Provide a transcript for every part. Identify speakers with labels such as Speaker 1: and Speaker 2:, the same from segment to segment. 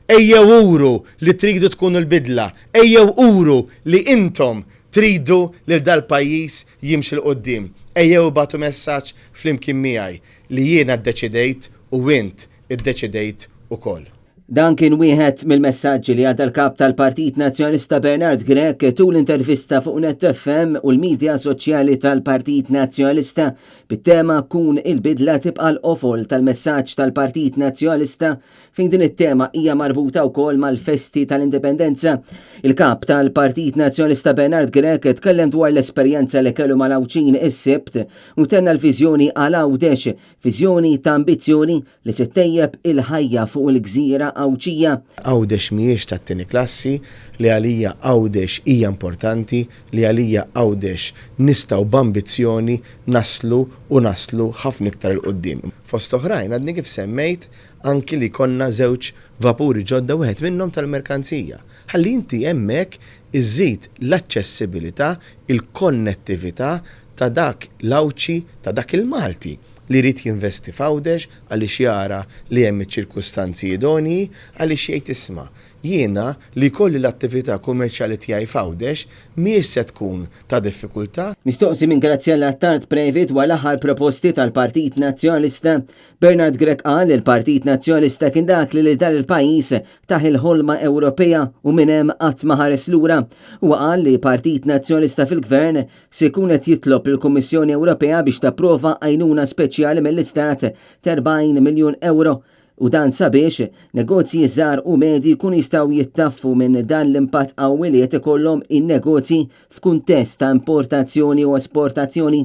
Speaker 1: Ejjew uru li tridu tkunu l-bidla. Ejjew uru li intom tridu lil dal-pajjiż jimxi 'l quddiem. Ejjew ibagħtu messaġġ flimkien miegħi li jiena ddeċidejt u int iddeċidejt ukoll.
Speaker 2: Dan kien wieħed mill-messaġġi li għadda l-Kap tal-Partit Nazzjonalista Bernard Grech tul intervista fuq Net FM u l-midja soċjali tal-Partit Nazzjonalista bit-tema Kun il-bidla tibqa' l-qofol tal-messaġġ tal-Partit Nazzjonalista fejn din it-tema hija marbuta wkoll mal-festi tal-Indipendenza. Il-Kap tal-Partit Nazzjonalista Bernard Grech tkellem dwar l-esperjenza li kellu mal-Għawdxin is-Sibt u tenna l-viżjoni għal Għawdex, viżjoni ta' ambizzjoni li se ttejjeb il-ħajja fuq il-gżira Għawdxija.
Speaker 1: Għawdex mhijiex tat-tieni klassi, li għalija Għawdex hija importanti, li għalija Għawdex nistgħu b'ambizzjoni naslu u naslu ħafna iktar 'il quddiem. Fost oħrajn għadni kif semmejt anki li jkollna żewġ vapuri ġodda wieħed minnhom tal-merkanzija. Ħalli inti hemmhekk iżżid l-aċċessibilità, il-konnettività ta' dak l-Għawdxi, ta' dak il-Malti li jrid jinvesti f'Għawdex għaliex jara li hemm iċ-ċirkustanzi idonji, għaliex jgħid isma', jiena li jkolli l-attività kummerċjali tiegħi f'Għawdex mhijiex se tkun ta' diffikultà.
Speaker 2: Mistoqsi minn Graziella Attard Previ dwar l-aħħar proposti tal-Partit Nazzjonalista, Bernard Grech qal li l-Partit Nazzjonalista kien dak li lil dan il-pajjiż tah il-ħolma Ewropea u minn hemm qatt ma ħares lura. Huwa qal li Partit Nazzjonalista fil-Gvern se jkun qed jitlob lill-Kummissjoni Ewropea biex tapprova għajnuna speċjali mill-Istat ta' 40 miljun ewro u dan sabiex negozji żgħar u medji jkunu jistgħu jittaffu minn dan l-impatt qawwi li qed ikollhom in-negozji f'kuntest ta' importazzjoni u esportazzjoni.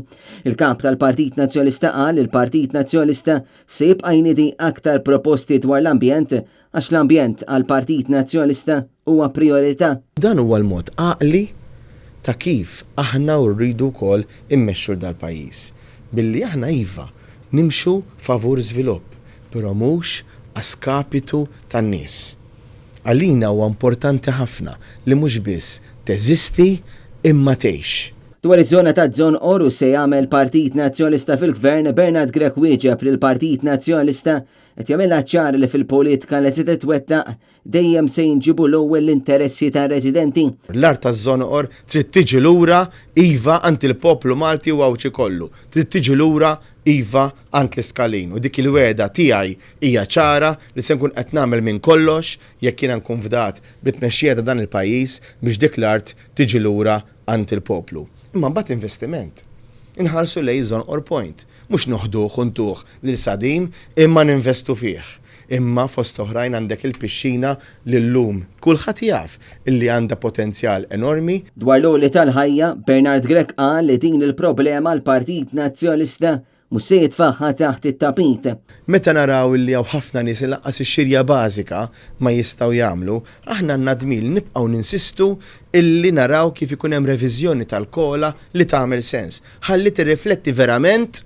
Speaker 2: Il-Kap tal-Partit Nazzjonalista qal li l-Partit Nazzjonalista se jibqa' jniedi aktar proposti dwar l-ambjent Għax l-ambjent għall-Partit Nazzjonalista huwa prijorità.
Speaker 1: Dan huwa l-mod għaqli ta' kif aħna u rridu wkoll immexxu 'l dal-pajjiż. Billi aħna iva, nimxu favur żvilupp, però mhux a skapitu tan-nies. Għalina huwa importanti ħafna li mhux biss teżisti imma tgħix.
Speaker 2: Dwar iż-żona taż-Żonqor u x'se jagħmel Partit Nazzjonalista fil-Gvern, Bernard Grech wieġeb li l-Partit Nazzjonalista Qed jagħmilha ċar li fil-politika li se titwettaq dejjem se jinġiebu l-ewwel l-interessi tar-residenti.
Speaker 1: L-art taż-Żonqor trid tiġi lura, iva, għand il-poplu Malti u Għawdxi kollu. Trid tiġi lura, iva, għand l-Iskalin. U dik il-wegħda tiegħi hija ċara li se nkun qed nagħmel minn kollox jekk jiena nkun fdat bit-tmexxija ta' dan il-pajjiż biex dik l-art tiġi lura għand il-poplu. Imma mbagħad investiment. Inħarsu lejn Żonqor Point. Mhux noħduh u ntuh lil Sadim imma ninvestu fih. Imma fost oħrajn għandek il-pixxina li llum kulħadd jaf illi għandha potenzjal enormi.
Speaker 2: Dwar l-għoli tal-ħajja, Bernard Grech qal li din il-problema l-Partit Nazzjonalista mhux se jitfagħha taħt it-tapit.
Speaker 1: Meta naraw illi hawn ħafna nies li lanqas ix-xirja bażika ma jistgħu jagħmlu, aħna għandna dmir li nibqgħu ninsistu illi naraw kif ikun hemm reviżjoni tal-COLA li tagħmel sens, ħalli tirrifletti verament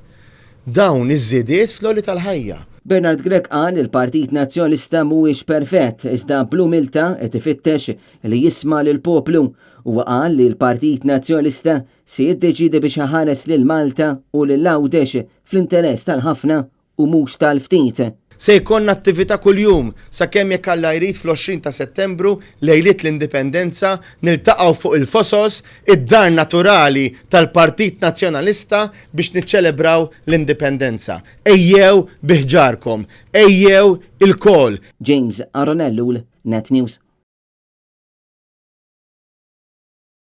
Speaker 1: dawn iż-żidiet fl-għoli tal-ħajja.
Speaker 2: Bernard Grech qal li l-Partit Nazzjonalista mhuwiex perfett iżda bl-umiltà qed ifittex li jisma' lill-poplu. Huwa qal li l-Partit Nazzjonalista se jiddeċiedi biex iħares lil Malta u lil Għawdex fl-interess tal-ħafna u mhux tal-ftit.
Speaker 1: Se jkollna attività kuljum sakemm jekk Alla jrid fl-20 ta' Settembru, lejliet l-Indipendenza, niltaqgħu fuq il-Fosos, id-dar naturali tal-Partit Nazzjonalista biex niċċelebraw l-Indipendenza. Ejjew bi ħġarkom! Ejjew ilkoll!
Speaker 2: James Aaron Ellul, Net News.